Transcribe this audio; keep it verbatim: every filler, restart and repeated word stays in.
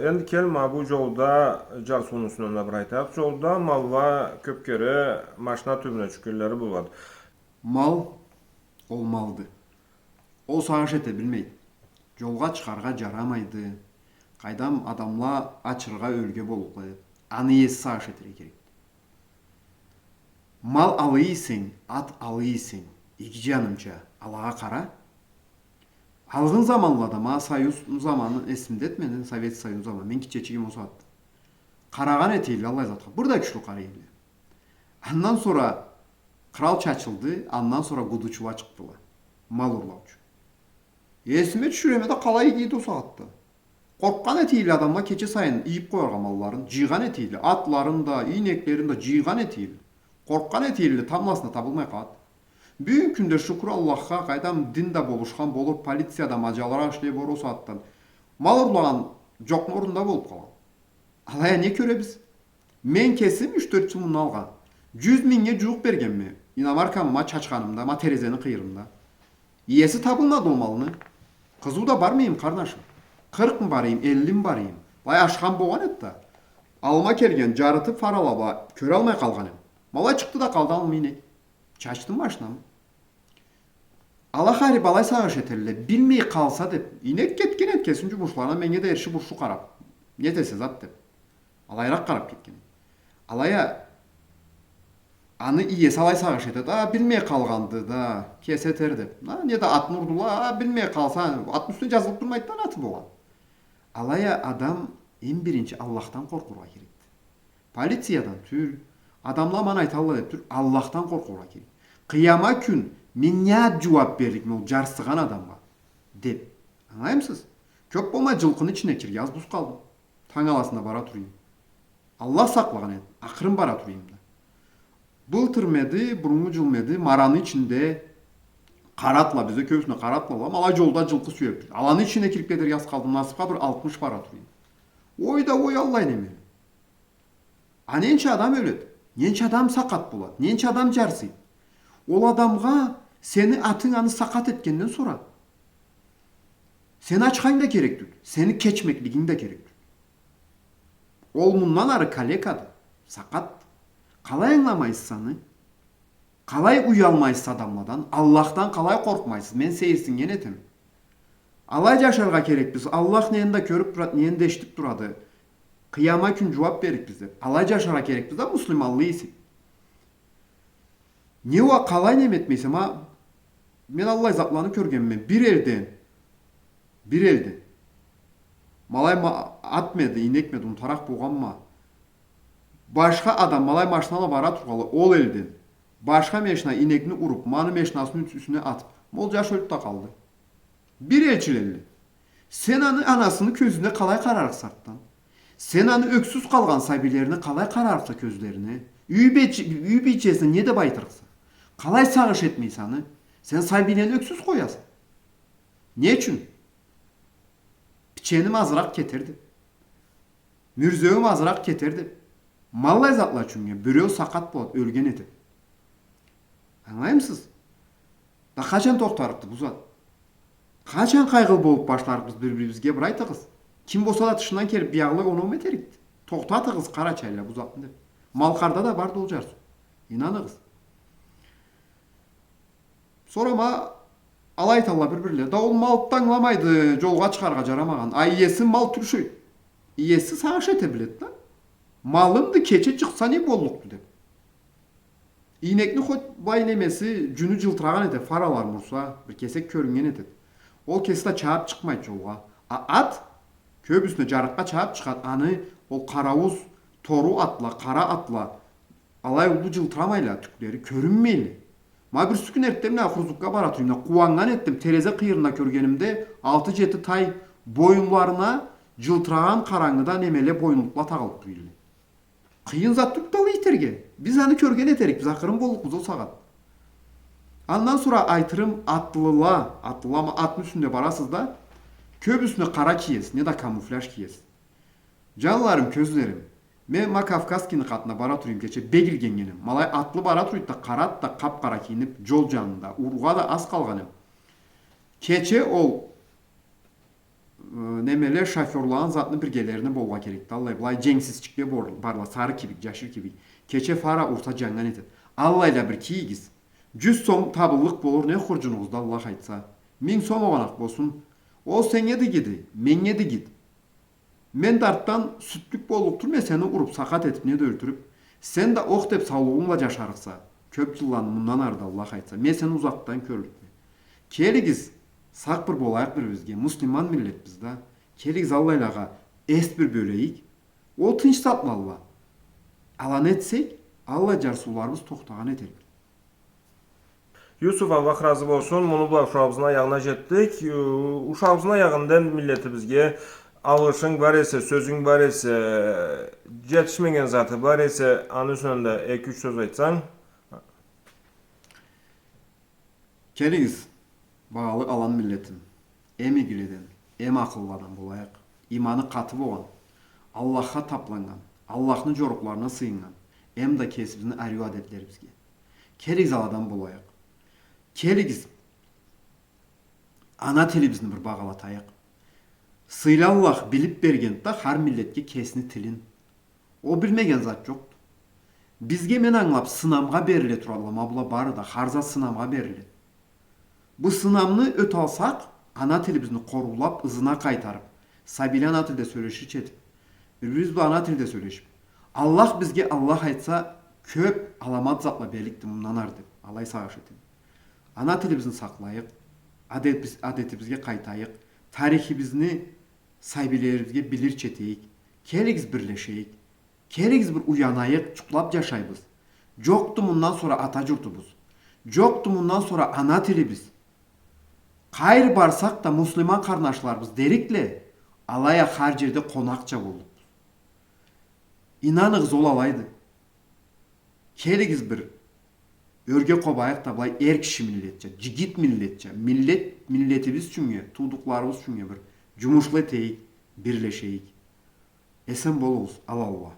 Энди кел, ма бу джолда джарсыуну юсюнден да бир айтайыкъ. Джолда малла кёб кере машина тюбюне тюшгенлери болады. Мал, ол малды. Ол сагъыш эте билмейди. Джолгъа чыгъаргъа джарамайды. Къайдам, адамла ачыргъа, ёлюрге боллукъла. Аны иеси сагъыш этерге керекди. Мал алай эсенг, ат алай эсенг, иги джанымча, алагъа къара. Алгъын заманлада, ма Союз заманы эсимдеди мени, Совет Союз заманы. Мен гитчечигим ол сагъатда. Къарагъан этелле аллай затха. Бир да кючлю къарай элле. Андан сора кърал чачылды, андан сора гудучула чыкъдыла. Мал урлаучу. Эсиме тюшюреме да, къалай иги эди ол сагъатда. Къоркъгъан этелле адамла кече сайын ийиб къояргъа малларын, джыйгъан этелле, атларын да, ийнеклерин да джыйгъан этелле. Къоркъгъан этелле, тамбласына табылмай къалады. Бюгюн кюнде, шукур Аллахха, къайдам, дин да болушхан болур, полиция да маджалыракъ ишлей болур ол сагъатдан. Мал урлагъан джокъну орнунда болуб къалгъан. Алай а не кёребиз? Мен кесим юч-тёрт джыл мындан алгъа джюз мингнге джууукъ бергенме иномаркамы ма чачханымда, ма терезени къыйырында. Иеси табылмады ол малны. Къызыу да бармы эдим, къарнашым? Къыркъмы бар эдим, эллими бар эдим? Былай ашхам болгъан эди да. Аллыма келген джарытыб фарала бла кёралмай къалгъан эдим. Ма алай чыкъды да къалды аллыма ийнек. Чачдым машинамы. Ала харип алай сагъыш этелле, билмей къалса деб. Ийнек кетген эди кесини джумушларына, меннге да эрши-буршу къараб. Не этесе зат деб. Алайыракъ къараб кетген эди. Алай а, аны иеси алай сагъыш этеди, а, билмей къалгъанды да, кеси этер деб. А, не да атын урдула, а, билмей къалса, атын юсюне джазылыб турмайды да, аты болгъан. Алай а адам эм биринчи Аллахдан къоркъургъа керекди. Полициядан тюл, адамла мана айталла деб тюл, Аллахдан къоркъургъа керек. Къыяма кюн мен не джууаб берликме ол джарсыгъан адамгъа? Деб. Ангылаймысыз? Кёб болмай джылкъыны ичине кирирге аз буз къалдым. Танг аласында бара тура эдим. Аллах сакълагъан эди, акъырын бара тура эдим да. Былтырмы эди, буруннгу джылмы эди, Мараны ичинде къара атла, бизде кёбюсюне къара атла бола, ма алай джолда джылкъы сюеб. Аланы ичине кириб кетерге аз къалдым, насыбха бир алтмыш бара тура эди. Ой да ой, аллай неме. А ненча адам ёледи, ненча адам сакъат болады, ненча адам джарсыйды. Ол адамгъа сени атынг аны сакъат этгенден сора сени ачханг да керек тюлдю, сени кечмеклигинг да керек тюлдю. Ол мындан ары калекады, сакъатды. Къалай ангыламайсыз аны? Къалай уялмайсыз адамладан? Аллахдан къалай къоркъмайсыз? Мен сейирсиннген этеме. Алай джашаргъа керекбиз. Аллах нени да кёрюб турады, нени да эшитиб турады. Къыяма кюн джууаб берликбиз деб. Алай джашаргъа керекбиз да, муслиманлы эсек. Не уа, къалай неме этмейсе, ма, мен аллай затланы кёргенме. Бир элден, бир элден. Ма алай ма-, атмы эди, ийнекми эди, унутаракъ болгъанма. Башха адам, ма алай машинала бара тургъанлай, ол элден башха машина ийнекни уруб, ма аны машинасыны юс-, юсюне атыб, ма ол джаш ёлюб да къалды. Бир элчилелле. Сен аны анасыны кёзюне къалай къарарыкъса артдан? Сен аны ёксюз къалгъан сабийлерине къалай къарарыкъса кёзлерине? Юй бийче-, юй бийчесине не деб айтырыкъса? Къалай сагъыш этмейсе аны? Сен сабийлени ёксюз къояса. Не ючюн? Пиченим азыракъ кетер деб. Мюрзеуюм азыракъ кетер деб. Ма аллай затла ючюннге биреу сакъат болады, ёлген этеди. Ангылаймысыз? Да къачан тохтарыкъды бу зат? Къачан къайгъылы болуб башларыкъбыз бир-бирибизге, бир айтыгъыз. Ким болса да тышындан келиб, биягъылай оноуму этерикди? Тохтатыгъыз, къарачайла, бу затны деб. Малкъарда да барды ол джарсыу. Ийнаныгъыз. Сора ма алай айталла бир-бирле. Да ол мал да ангыламайды, джолгъа чыгъаргъа джарамагъан. А иеси мал тюлшю. Иеси сагъыш эте биледи да. Малымды, кече чыкъса не боллукъду деб. Ийнекни хоть былай немеси, джюню джылтырагъан эте, фаралары урса, бир кесек кёрюннген этеди. Ол кеси да чабыб чыкъмайды джолгъа. А ат кёбюсюне джарыкъгъа чабыб чыгъады, аны ол къарауз, тору атла, къара атла, алай уллу джылтырамайла, тюклери кёрюнмейле. Ма бирси кюн эртденбла хурзукга бара тура эдим да, къууаннган этдим, терезе къыйырында кёргенимде, алты-джети тай боюнларына джылтырагъан къарангыда немеле, боюнлукъла тагъылыб тура эдиле. Къыйын зат тюлдю да алай этерге. Биз аны кёрген этерикбиз, акъырын боллукъбуз ол сагъат. Андан сора айтырым, атлыла, атлыла, ма атны юсюнде барасыз да, кёбюсюне къара киесиз, неда камуфляж киесиз. Джанларым, кёзлерим, мен ма Кавказскийни къатына бара тура эдим кече, бек илгеннгенем. Ма алай атлы бара тура эди да, къара ат да, къап-къара кийиниб, джол джанында. Урургъа да аз къалгъан эдим. Кече ол немеле, шофёрлагъа затны биргелерине болургъа керекди. Аллай, былай дженгсизчикле бор-, барла, сары кибик, джашил кибик. Кече фара урса джаннган этеди. Аллайла бир кийигиз. Джюз сом табыллыкъ болур, не хурджунугъузду, Аллах айтса. Минг сом огъуна болсун. Ол сеннге да игиди, меннге да игиди. Мен да артдан сюдлюк боллукъ тюлме сени уруб, сакъат этиб, не да ёлтюрюб. Сен да ох деб саулугъунг бла джашарыкъса. Кёб джылланы мындан ары да, Аллах айтса. Мен сени узакъдан кёрлюкме. Келигиз, сакъ бир болайыкъ бир-бирибизге. Муслиман миллетбиз да. Келигиз, аллайлагъа эс бир бёлейик. Ол тынч затла алла. Аланы этсек, аллай джарсыуларыбыз тохтагъан этерик. Юсуф, Аллах разы болсун. Муну бла ушагъыбызны аягъына джетдик. Ю-, ушагъыбызны аягъында миллетибизге алгъышынг бар эсе, сёзюнг бар эсе, джетишмеген заты бар эсе, аны юсюнден да эки-юч сёз айтсанг. Келигиз, багъалы алан миллетим, эм игиледен, эм акъылладан болайыкъ. Иманы къаты болгъан, Аллахха тапланнган, Аллахны джорукъларына сыйыннган, эм да кесибизни ариу адетлерибизге. Келигиз, аладан болайыкъ. Келигиз, ана тилибизни бир багъалатайыкъ. Сыйлы Аллах билиб бергенди да хар миллетге кесини тилин. Ол билмеген зат джокъду. Бизге, мен ангылаб, сынамгъа бериле туралла ма была бары да, хар зат сынамгъа бериле. Бу сынамны ёталсакъ, ана тилибизни къоруулаб, ызына къайтарыб, сабийле ана тилде сёлеширча этиб, бир-бирибиз бла ана тилде сёлешиб, Аллах бизге, Аллах айтса, кёб аламат затла берликди мындан ары деб, алай сагъыш этеме. Ана тилибизни сакълайыкъ, адет-, адетибизге къайтайыкъ, тарихибизни сабийлерибизге билирча этейик. Келигиз, бирлешейик. Келигиз, бир уянайыкъ, джукълаб джашайбыз. Джокъду мындан сора ата джуртубуз. Джокъду мындан сора ана тилибиз. Къайры барсакъ да муслиман къарнашларыбыз дерикле, алай а хар джерде къонакъча боллукъбуз. Ийнаныгъыз, ол алайды. Келигиз, бир ёрге къобайыкъ да, былай эр киши миллетча, джигит миллетча, миллет, миллетибиз ючюннге, туудукъларыбыз ючюннге бир джумушла этейик, бирлешейик. Эсен болугъуз, аланла.